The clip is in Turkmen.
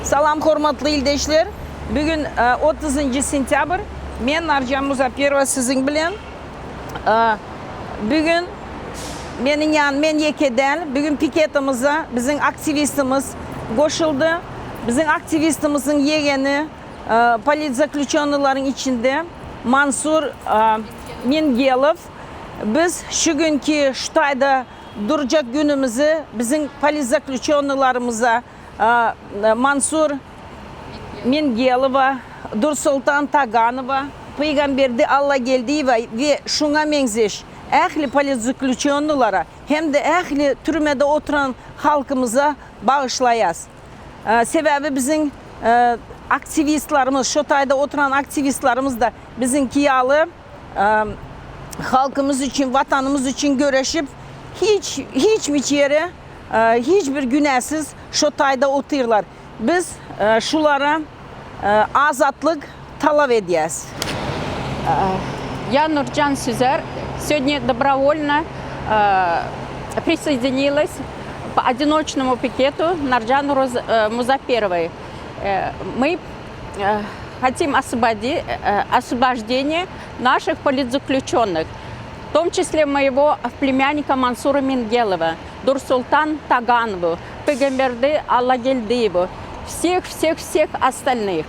Salam hormatly ildeşler! Bugün otuzıncı sentâbr, men Narjan Muzapperova siziñ bilen. Bugün meniñ yan, men yeke däl, bugün piketimize biziñ aktivistimiz qoşuldı. Biziñ aktivistimizniñ yeğeni politzaklüçönnıylarnıñ içinde Mansur Mingelov. Biz şu günki şu tayda duracaq günümizi biziñ politzaklüçönnıylarımıza Mansur Mingelova, Dursultan Taganova, Peygamberdi Allageldiyeva ve şuña meñzeş ähli politzaklüçönnıylara hem de ähli türmede oturan halqımıza bağışlayaz. Sebebi biziñ aktivistlarımız, şu tayda oturan aktivistlarımız da biziñki yalı halqımız içün, vatanımız içün göreşip, hiç, hiç yere, hiç bir günâsız şu tayda otuyurlar. Biz şulara azatlıq talap ediyaz. Я, Nurcan Süzer, сегодня добровольно присоединилась по одиночному пикету Нарджан Музаперовой. Мы хотим освобождения наших политзаключенных, в том числе моего племянника Мансура Мингелова, Дурсултан Таганову, Пегамберды Аллагельдыеву, всех-всех-всех остальных.